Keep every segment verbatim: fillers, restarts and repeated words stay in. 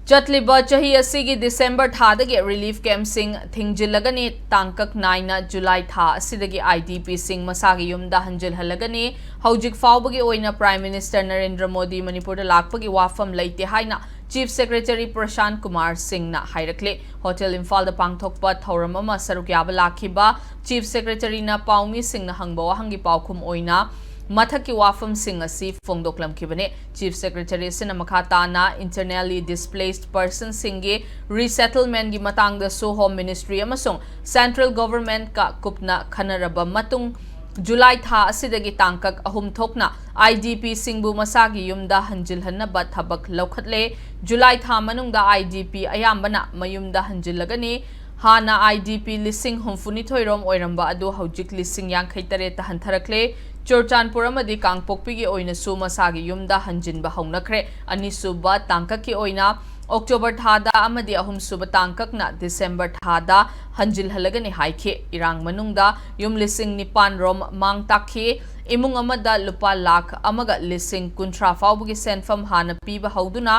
ꯆꯠꯂꯤꯕ ꯆꯍꯤ ꯑꯁꯤꯒꯤ ꯗꯤꯁꯦꯝꯕꯔ ꯊꯥꯗꯒꯤ ꯔꯤꯂꯤꯐ ꯀꯦꯝꯞꯁꯤꯡ ꯊꯤꯡꯖꯤꯜꯂꯒꯅꯤ꯫ ꯇꯥꯡꯀꯛ ꯅꯥꯏꯅ ꯖꯨꯂꯥꯏ ꯊꯥ ꯑꯁꯤꯗꯒꯤ IDPꯁꯤꯡ ꯃꯁꯥꯒꯤ ꯌꯨꯝꯗ ꯍꯟꯖꯤꯜꯍꯜꯂꯒꯅꯤ꯫ ꯍꯧꯖꯤꯛ ꯐꯥꯎꯕꯒꯤ ꯑꯣꯏꯅ Prime Minister ꯅꯔꯦꯟꯗ꯭ꯔ ꯃꯣꯗꯤ ꯃꯅꯤꯄꯨꯔꯗ ꯂꯥꯛꯄꯒꯤ ꯋꯥꯐꯝ ꯂꯩꯇꯦ ꯍꯥꯏꯅ Chief Secretary ꯄ꯭ꯔꯁꯥꯟꯠ ꯀꯨꯃꯥꯔ ꯁꯤꯡꯅ ꯍꯥꯏꯔꯛꯂꯤ꯫ ꯍꯣꯇꯦꯜ ꯏꯝꯐꯥꯜꯗ ꯄꯥꯡꯊꯣꯛꯄ ꯊꯧꯔꯝ ꯑꯃ ꯁꯔꯨꯛ ꯌꯥꯕ ꯂꯥꯛꯈꯤꯕ Chief Secretaryꯅ ꯄꯥꯎꯃꯤꯁꯤꯡꯅ ꯍꯪꯕ ꯋꯥꯍꯪꯒꯤ ꯄꯥꯎꯈꯨꯝ ꯑꯣꯏꯅ ꯃꯊꯛꯀꯤ ꯋꯥꯐꯝꯁꯤꯡ ꯑꯁꯤ ꯐꯣꯡꯗꯣꯛꯂꯝꯈꯤꯕꯅꯤ꯫ Chief Secretary ꯑꯁꯤꯅ ꯃꯈꯥ ꯇꯥꯅ Internally Displaced Personꯁꯤꯡꯒꯤ Resettlementꯀꯤ ꯃꯇꯥꯡꯗꯁꯨ Home Ministry ꯑꯃꯁꯨꯡ Central Governmentꯀ ꯀꯨꯞꯅ ꯈꯟꯅꯔꯕ ꯃꯇꯨꯡ, ꯖꯨꯂꯥꯏ ꯊꯥ ꯑꯁꯤꯗꯒꯤ ꯇꯥꯡꯀꯛ ꯑꯍꯨꯝ ꯊꯣꯛꯅ IDPꯁꯤꯡꯕꯨ ꯃꯁꯥꯒꯤ ꯌꯨꯝꯗ ꯍꯟꯖꯤꯜꯍꯟꯅꯕ ꯊꯕꯛ ꯂꯧꯈꯠꯂꯦ꯫ ꯖꯨꯂꯥꯏ ꯊꯥ ꯃꯅꯨꯡꯗ IDP ꯑꯌꯥꯝꯕꯅ ꯃꯌꯨꯝꯗ ꯍꯟꯖꯤꯜꯂꯒꯅꯤ꯫ ꯍꯥꯟꯅ IDP ꯂꯤꯁꯤꯡ ꯍꯨꯝꯐꯨꯅꯤꯊꯣꯏ ꯔꯣꯝ ꯑꯣꯏꯔꯝꯕ ꯑꯗꯨ ꯍꯧꯖꯤꯛ ꯂꯤꯁꯤꯡ ꯌꯥꯡꯈꯩ ꯇꯔꯦꯠꯇ ꯍꯟꯊꯔꯛꯂꯦ꯫ ꯆꯨꯔꯆꯥꯟꯄꯨꯔ ꯑꯃꯗꯤ ꯀꯥꯡꯄꯣꯛꯄꯤꯒꯤ ꯑꯣꯏꯅꯁꯨ ꯃꯁꯥꯒꯤ ꯌꯨꯝꯗ ꯍꯟꯖꯤꯟꯕ ꯍꯧꯅꯈ꯭ꯔꯦ꯫ ꯑꯅꯤꯁꯨꯕ ꯇꯥꯡꯀꯛꯀꯤ ꯑꯣꯏꯅ ꯑꯣꯛꯇꯣꯕꯔ ꯊꯥꯗ ꯑꯃꯗꯤ ꯑꯍꯨꯝꯁꯨꯕ ꯇꯥꯡꯀꯛꯅ ꯗꯤꯁꯦꯝꯕꯔ ꯊꯥꯗ ꯍꯟꯖꯤꯜꯍꯜꯂꯒꯅꯤ ꯍꯥꯏꯈꯤ꯫ ꯏꯔꯥꯡ ꯃꯅꯨꯡꯗ ꯌꯨꯝ ꯂꯤꯁꯤꯡ ꯅꯤꯄꯥꯟ ꯔꯣꯝ ꯃꯥꯡ ꯇꯥꯛꯈꯤ꯫ ꯏꯃꯨꯡ ꯑꯃꯗ ꯂꯨꯄꯥ ꯂꯥꯈ ꯑꯃꯒ ꯂꯤꯁꯤꯡ ꯀꯨꯟꯊ꯭ꯔꯥ ꯐꯥꯎꯕꯒꯤ ꯁꯦꯟꯐꯝ ꯍꯥꯟꯅ ꯄꯤꯕ ꯍꯧꯗꯨꯅ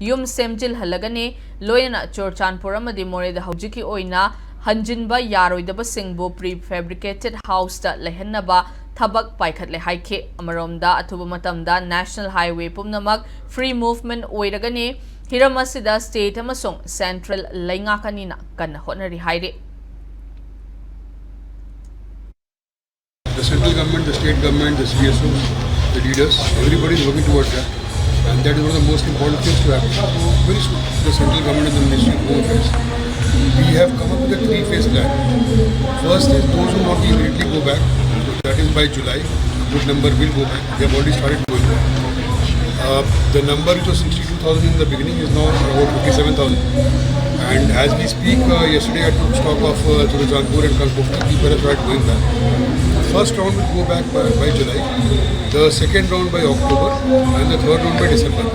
ꯌꯨꯝ ꯁꯦꯝꯖꯤꯜꯍꯜꯂꯒꯅꯤ꯫ ꯂꯣꯏꯅꯅ ꯆꯨꯔꯆꯥꯟꯄꯨꯔ ꯑꯃꯗꯤ ꯃꯣꯔꯦꯗ ꯍꯧꯖꯤꯛꯀꯤ ꯑꯣꯏꯅ ꯍꯟꯖꯤꯟꯕ ꯌꯥꯔꯣꯏꯗꯕꯁꯤꯡꯕꯨ pre fabricated houseꯇ ꯂꯩꯍꯟꯅꯕ ꯊꯕꯛ ꯄꯥꯏꯈꯠꯂꯦ ꯍꯥꯏꯈꯤ꯫ ꯑꯃꯔꯣꯝꯗ ꯑꯊꯨꯕ ꯃꯇꯝꯗ National Highway ꯄꯨꯝꯅꯃꯛ free movement ꯑꯣꯏꯔꯒꯅꯤ꯫ ꯍꯤꯔꯝ ꯑꯁꯤꯗ state ꯑꯃꯁꯨꯡ central ꯂꯩꯉꯥꯛ ꯑꯅꯤꯅ ꯀꯟꯅ ꯍꯣꯠꯅꯔꯤ ꯍꯥꯏꯔꯤ꯫ The central government, the state government, the CSOs, the leaders, everybody is working towards that. And that is one of the most important things to happen. Very soon, the central government and the Ministry of Home Affairs, we have come up with a three-phase plan. First is those who not immediately go back. So that is by July, a good number will go back. They have already started going back. Uh, the number which was sixty-two thousand in the beginning is now about fifty-seven thousand. And as we speak, uh, yesterday I took stock of uh, Churachandpur and Kangpokpi. People have started going back. First round will go back by, by July. The second round by October, and the third round by December.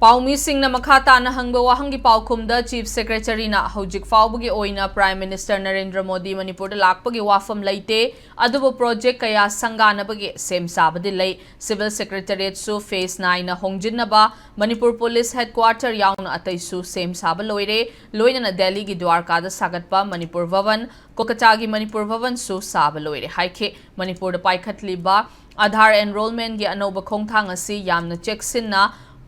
ꯄꯥꯎꯃꯤꯁꯤꯡꯅ ꯃꯈꯥ ꯇꯥꯅ ꯍꯪꯕ ꯋꯥꯍꯪꯒꯤ ꯄꯥꯎꯈꯨꯝꯗ Chief Secretaryꯅ ꯍꯧꯖꯤꯛ ꯐꯥꯎꯕꯒꯤ ꯑꯣꯏꯅ Prime Minister Narendra Modi ꯃꯅꯤꯄꯨꯔꯗ ꯂꯥꯛꯄꯒꯤ ꯋꯥꯐꯝ ꯂꯩꯇꯦ, ꯑꯗꯨꯕꯨ project ꯀꯌꯥ ꯁꯪꯒꯥꯅꯕꯒꯤ ꯁꯦꯝ ꯁꯥꯕꯗꯤ ꯂꯩ꯫ Civil Secretariatꯁꯨ phase ꯅꯥꯏꯅ ꯍꯣꯡꯖꯤꯟꯅꯕ, ꯃꯅꯤꯄꯨꯔ Police Headquarter ꯌꯥꯎꯅ ꯑꯇꯩꯁꯨ ꯁꯦꯝ ꯁꯥꯕ ꯂꯣꯏꯔꯦ, ꯂꯣꯏꯅꯅ ꯗꯦꯜꯂꯤꯒꯤ ꯗ꯭ꯋꯥꯔꯀꯥꯗ ꯁꯥꯒꯠꯄ ꯃꯅꯤꯄꯨꯔ ꯚꯕꯟ, ꯀꯣꯜꯀꯇꯥꯒꯤ ꯃꯅꯤꯄꯨꯔ ꯚꯕꯟꯁꯨ ꯁꯥꯕ ꯂꯣꯏꯔꯦ ꯍꯥꯏꯈꯤ꯫ ꯃꯅꯤꯄꯨꯔꯗ ꯄꯥꯏꯈꯠꯂꯤꯕ Aadhaar enrollmentꯒꯤ ꯑꯅꯧꯕ ꯈꯣꯡꯊꯥꯡ ꯑꯁꯤ ꯌꯥꯝꯅ ꯆꯦꯛꯁꯤꯟꯅ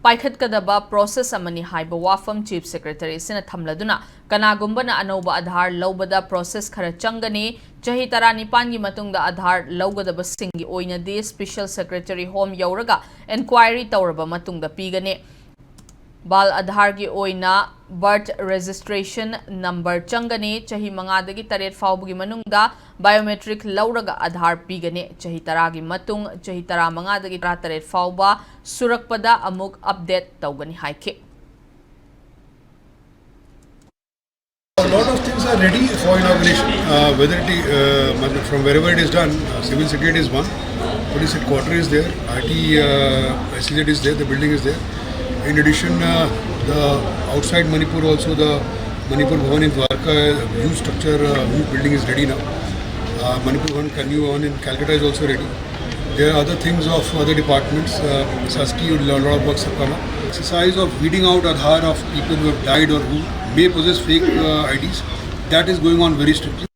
ꯄꯥꯏꯈꯠꯀꯗꯕ process ꯑꯃꯅꯤ ꯍꯥꯏꯕ ꯋꯥꯐꯝ Chief Secretary ꯑꯁꯤꯅ ꯊꯝꯂꯗꯨꯅ, ꯀꯅꯥꯒꯨꯝꯕꯅ ꯑꯅꯧꯕ Aadhaar ꯂꯧꯕꯗ process ꯈꯔ ꯆꯪꯒꯅꯤ, ꯆꯍꯤ ꯇꯔꯥꯅꯤꯄꯥꯟꯒꯤ ꯃꯇꯨꯡꯗ Aadhaar ꯂꯧꯒꯗꯕꯁꯤꯡꯒꯤ ꯑꯣꯏꯅꯗꯤ Special Secretary Home ꯌꯧꯔꯒ enquiry ꯇꯧꯔꯕ ꯃꯇꯨꯡꯗ ꯄꯤꯒꯅꯤ꯫ ꯕꯥꯜ ꯑꯥꯙꯥꯔꯒꯤ ꯑꯣꯏꯅ birth registration number ꯆꯪꯒꯅꯤ꯫ ꯆꯍꯤ ꯃꯉꯥꯗꯒꯤ ꯇꯔꯦꯠ ꯐꯥꯎꯕꯒꯤ ꯃꯅꯨꯡꯗ biometric ꯂꯧꯔꯒ ꯑꯥꯙꯥꯔ ꯄꯤꯒꯅꯤ꯫ ꯆꯍꯤ ꯇꯔꯥꯒꯤ ꯃꯇꯨꯡ, ꯆꯍꯤ ꯇꯔꯥꯃꯉꯥꯗꯒꯤ ꯇꯔꯥꯇꯔꯦꯠ ꯐꯥꯎꯕ ꯁꯨꯔꯛꯄꯗ ꯑꯃꯨꯛ update ꯇꯧꯒꯅꯤ ꯍꯥꯏꯈꯤ꯫ A lot of things are ready for inauguration, uh, whether it, uh, मतलब, from wherever it is done, uh, Civil Secretariat is one, Police Headquarter is there, I T, uh, S E Z is there, the building is there. In addition, uh, the outside Manipur also, the Manipur Bhavan in Dwarka, huge structure, uh, huge building is ready now. Uh, Manipur Bhavan, Kanyu Bhavan in Calcutta is also ready. There are other things of other departments. Uh, Saskia, a lot of works have come up. Exercise of weeding out Aadhaar of people who have died or who may possess fake uh, I Ds, that is going on very strictly.